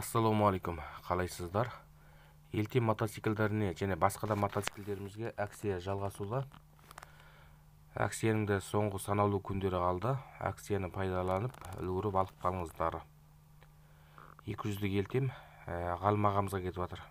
Ассалаумағалейкум, қалайсыздар? Елтем мотоциклдеріне және басқа да мотоциклдерімізге акция жалғасуда. Акцияның да соңғы санаулы күндері қалды. Акцияны пайдаланып, үлгеріп алып қалыңыздар. 200-лік Елтем Ғалым ағамызға кетіп жатыр.